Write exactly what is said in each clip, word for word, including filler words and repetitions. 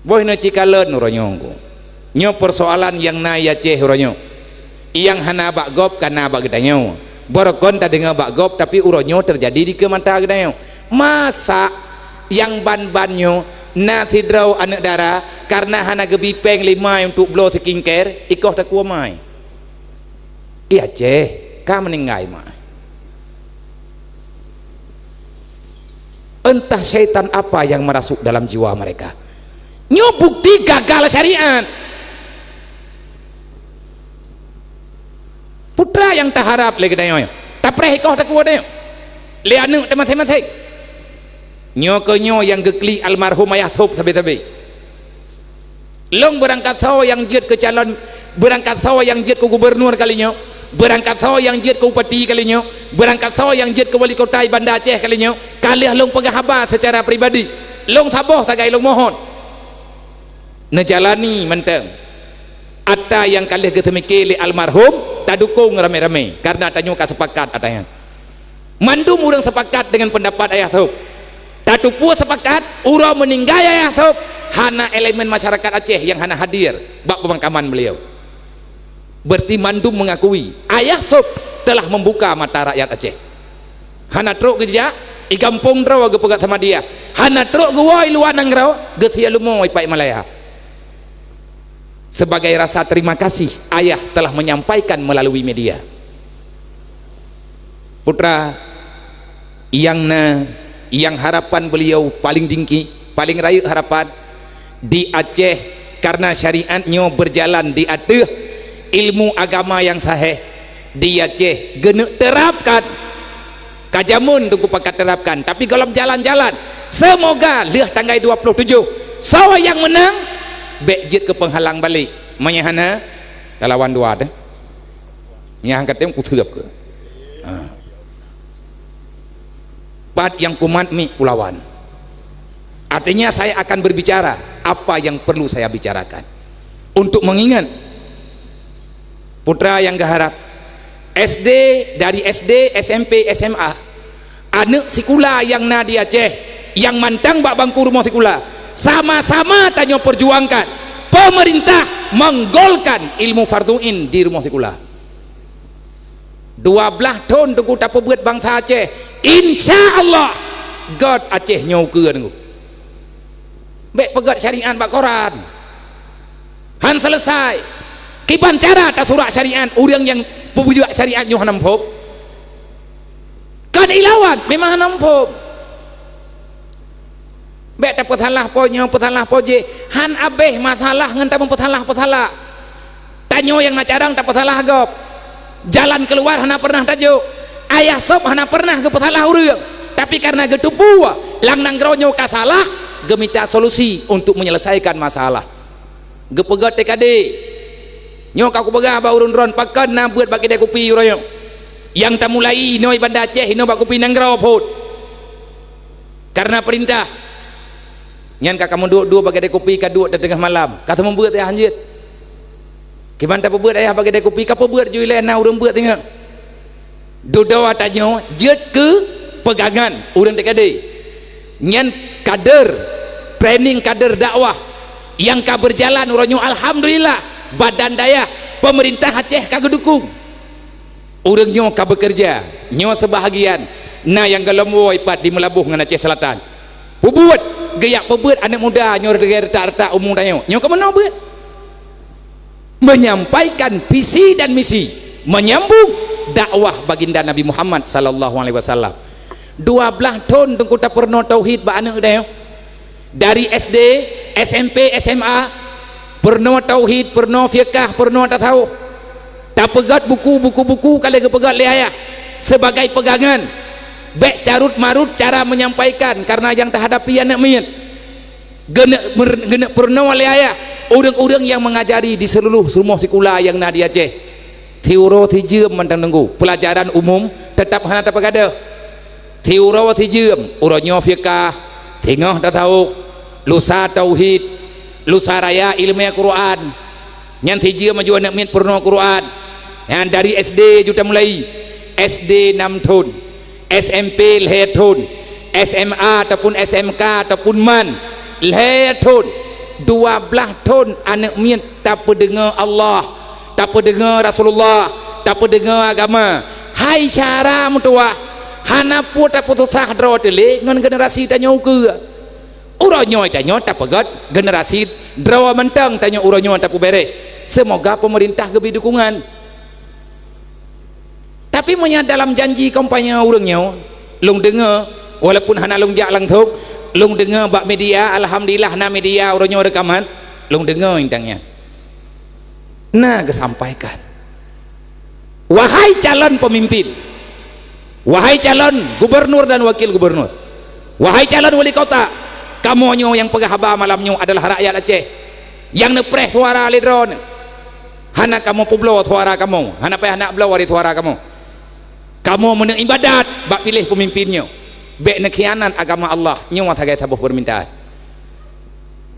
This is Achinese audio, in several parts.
Boh na cikalon uroe nyoe. Nyoe persoalan nyang na i Aceh uroe nyoe. Nyang hana bak gob ka na bak geutanyoe. Barokon tadeungoe bak gob, tapi uroe nyoe teujadi dikeue mata geutanyoe. Masa nyang ban-ban nyoe na sidroe aneuk dara karena hana geubi péng lé mai untuk bloe skincare, ikoh takue mai. I Aceh ka meuninggai mai. Entah syaitan apa yang merasuk dalam jiwa mereka. Nyoe bukti gagal syariat. Putra nyang taharap lé geutanyoe, tapreh ikoh takue tanyoe, lé aneuk teumaséng-maséng. Nyoe keuh nyoe nyang geuklik almarhum Ayah Sop sabe-sabe. Lôn beurangkat soe nyang jeuet keu calon, beurangkat soe nyang jeuet keu gubernur kali nyoe, beurangkat soe nyang jeuet keu bupati kali nyoe, beurangkat soe nyang jeuet keu wali kota i Banda Aceh kali nyoe, ka lheueh lôn peugah haba seucara pribadi. Lôn saboh sagai lôn mohon. Neujalani mantong ata nyang ka lheueh geuseumiké lé almarhum, tadukong ramé-ramé, kareuna tanyoe ka sepakat ata nyan. Mandum ureuëng sepakat dengan pendapat Ayah Sop. Tateupeue sepakat, uroe meuninggai Ayah Sop, hana elemen masyarakat Aceh nyang hana hadir bak peumakaman beliau. Berarti mandum mengakui Ayah Sop telah membuka mata rakyat Aceh. Hana trok geujak i gampông droe geupeugah sama dia. Hana trok geuwoe i luwa nanggroe, geusie lumoe i Malaya. Sebagai rasa terima kasih, Ayah telah menyampaikan melalui media. Putra, nyang na, nyang harapan beliau paling tinggi, paling rayeuk harapan di Aceh, karena syariat nyoe berjalan di ateueh ilmu agama yang sahih di Aceh geuneuk terapkan. Ka jameun Teungku pakat terapkan, tapi golom jalan-jalan. Semoga lheueh tanggai dua puluh tujuh, soe nyang meunang, bék jeuet keu penghalang balek. Meunyo hana, talawan dua teuh. Nyang ka tem kuteuk keu. Ha. Pat nyang kumat mi kulawan. Artinya, saya akan berbicara apa yang perlu saya bicarakan. Untuk mengingat putra nyang geuharap, S D, dari S D, S M P, S M A, aneuk sikula nyang na di Aceh, nyang mantong bak bangku rumoh sikula, sama-sama tanyoe perjuangkan, pemerintah menggolkan ilmu fardhu ain di rumoh sikula. Dua blaih thon Teungku tapeubeuet bansa Aceh. Insya Allah, göt Aceh nyoe ukeue Teungku. Bék peugöt syariat bak koran. Han selesai. Kiban cara tasurak syariat ureuëng nyang peubuet syariat nyoe hana muphom? Kan ilawan memang hana muphom. Bék tapeusalah po nyoe, peusalah po jih. Han abéh masalah ngon tameupeusalah-peusalah. Tanyoe nyang na carông tapeusalah gob. Jalan keuluar hana peureunah tajok. Ayah Sop hana peureunah geupeusalah ureuëng. Tapi kareuna geuteupeue lam nanggroe nyoe ka salah, geumita solusi untuk menyelesaikan masalah. Geupeugah T K D. Nyoe ka kupeugah bak ureuëng droen, pakon na beuet bak keudè kupi uroe nyoe. Nyang tamulai inoe Banda Aceh, inoe bak kupi nanggroe phon. Kareuna peurintah. Nyan ka kamoe duek-duek bak keudè kupi, ka duek teungoh malam. Ka seumeubeuet ayah hanjeuet. Kiban tapeubeuet ayah bak keudè kupi, ka peubeuet ju ilée na ureuëng beuet teungoh. Dudoe tanyoe jeuet keu peugangan ureuëng T K D. Nyan kader, training kader dakwah nyang ka beujalan uroe nyoe, alhamdulillah, badan dayah, pemerintah Aceh ka geudukong. Ureuëng nyoe ka beukeureuja, nyoe seubahagian na nyang gohlom woe pat di Meulaboh ngon Aceh Selatan. Peubuet, geujak peubeuet aneuk muda nyoe reutah-reutah umu tanyoe. Nyoe keumeunyoe beuet. Menyampaikan visi dan misi, menyambung dakwah Baginda Nabi Muhammad sallallahu alaihi wasallam. Dua blaih thon Teungku tapeurunoe tauhid bak aneuk tanyoe. Dari S D, S M P, S M A, peurunoe tauhid, peurunoe fiqah, peurunoe tasawuf. Tapeugöt buku, buku-buku ka lheueh geupeugöt lé ayah sebagai peugangan. Bék carut-marut cara menyampaikan, kareuna nyang tahadapi aneuk miet. Geuneuk mer-, geuneuk peurunoe lé ayah ureuëng-ureuëng nyang meungajari di seuluruh rumoh sikula nyang na di Aceh. Siuroe sijeuem mantong Teungku, peulajaran umum teutap hana tapeugadôh. Siuroe sijeuem, uroe nyoe fiqah, singoh tasawuf, lusa tauhid, lusa raya ileumèe Quran. Nyan sijeuem aju aneuk miet peurunoe Quran. Nyan dari S D aju tamulai. S D nam thon, S M P lhèe thon, S M A ataupun S M K ataupun MAN lhèe thon. Dua blaih thon aneuk miet tapeudeungoe Allah, tapeudeungoe Rasulullah, tapeudeungoe agama. Hai syara meutuwah, hana peue tapeususah droe teuh lé ngon generasi tanyoe ukeue. Uroe nyoe tanyoe tapeugét generasi droe mantong tanyoe uroe nyoe tapeubéréh. Seumoga peumeurintah geubri dukungan. Tapi meunyoe dalam janji kampanye ureuëng nyoe, lôn deungoe, walaupun hana lôn jak langsong, lôn deungoe bak media, alhamdulillah na media uroe nyoe rekaman, lôn deungoe intan nyan. Na geusampaikan, "Wahai calon pemimpin, wahai calon gubernur dan wakil gubernur, wahai calon wali kota, kamoe nyoe nyang peugah haba malam nyoe adalah rakyat Aceh nyang neupreh suara lé droeneuh. Hana kamoe peubloe suara kamoe, hana payah neubloe suara kamoe. Kamoe meuneuk iébadat bak piléh peumimpin nyoe. Bék neukhianat agama Allah, nyoe sagai saboh peurmintaan.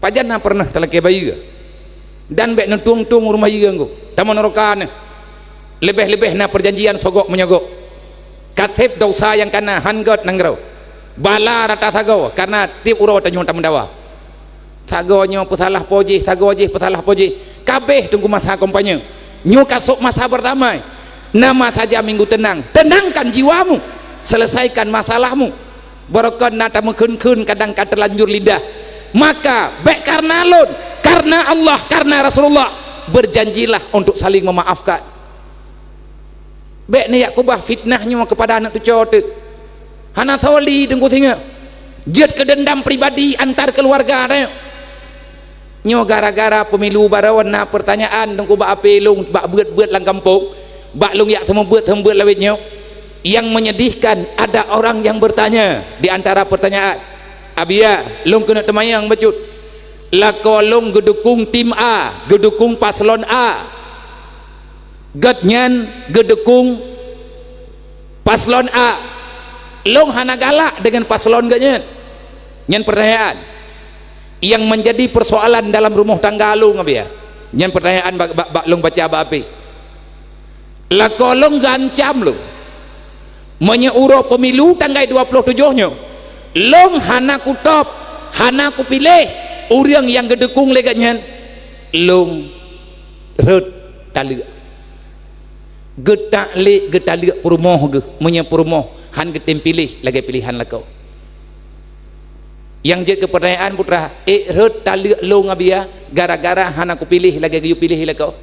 Pajan na peureunah talakée bayeue, dan bék neutueng-tueng ureuëng bayeue ngon tameuneuraka neuh. Leubeh-leubeh na peurjanjian sogok meunyoe gok. Ka seb desya nyang kana han gét nanggroe. Bala rata sagoe, kareuna tieb uroe tanyoe tameudawa. Sagoe nyoe peusalah po jih, sagoe jih peusalah po jih. Ka abéh teungku masa kampanye. Nyoe ka sôk masa berdamai. Nama saja minggu tenang. Tenangkan jiwamu. Selesaikan masalahmu. Barokon na tameukheun-kheun kadang ka teulanjur lidah. Maka bék kareuna lôn, kareuna Allah, kareuna Rasulullah, berjanjilah untuk saling memaafkan. Bék neujak keubah fitnah nyoe keupada aneuk cucoe teuh. Hana soli teungku singoh. Jeuet keu deundam pribadi antar keuluwarga tanyoe. Nyoe gara-gara pemilu baroe na peurtanyaan teungku bak api lôn bak beuet-beuet lam gampông, bak lôn jak seumeubeuet-seumeubeuet lawét nyoe. Yang menyedihkan, ada orang yang bertanya di antara pertanyaan, "Abiya, lôn keuneuk teumanyong bacut. Lakoe lôn geudukong tim A, geudukong paslon A." Gét nyan geudukong paslon A. Lôn hana galak deungon paslon gét nyan. Nyan peurtanyaan nyang meunjadi peursoalan dalam rumoh tangga lôn, Abiya. Nyan peurtanyaan bak, bak, bak lôn baca bak api. Lakoe lôn geuancam lôn. Meunyoe uroe pemilu tanggai dua ploh tujoh nyoe, lôn hana kutôb, hana kupiléh ureuëng nyang geudukong lé gét nyan, lôn rhot taleuek. Geutak lé geutaleuek peurumoh geuh, meunyoe peurumoh han geutem piléh lagée piléhan lakoe. Nyang jeuet keu peurtanyaan putra, ék rhot taleuek lôn, Abiya, gara-gara hana kupiléh lagée geuyue piléh lakoe?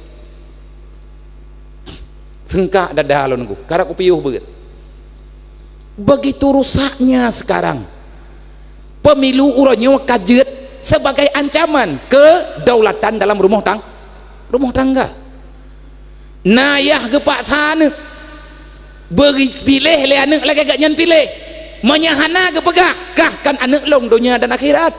Seungkak dada lôn nunggu, karap kupiôh beuet. Begitu rusaknya sekarang. Pemilu uroe nyoe ka jeuet sebagai ancaman kedaulatan dalam rumoh tang-, rumoh tangga. Na yah geupaksa aneuk, beupiléh lé aneuk lagée gét nyan piléh. Meunyoe hana geupeugah, "Kah kan aneuk lôn donya dan akhirat."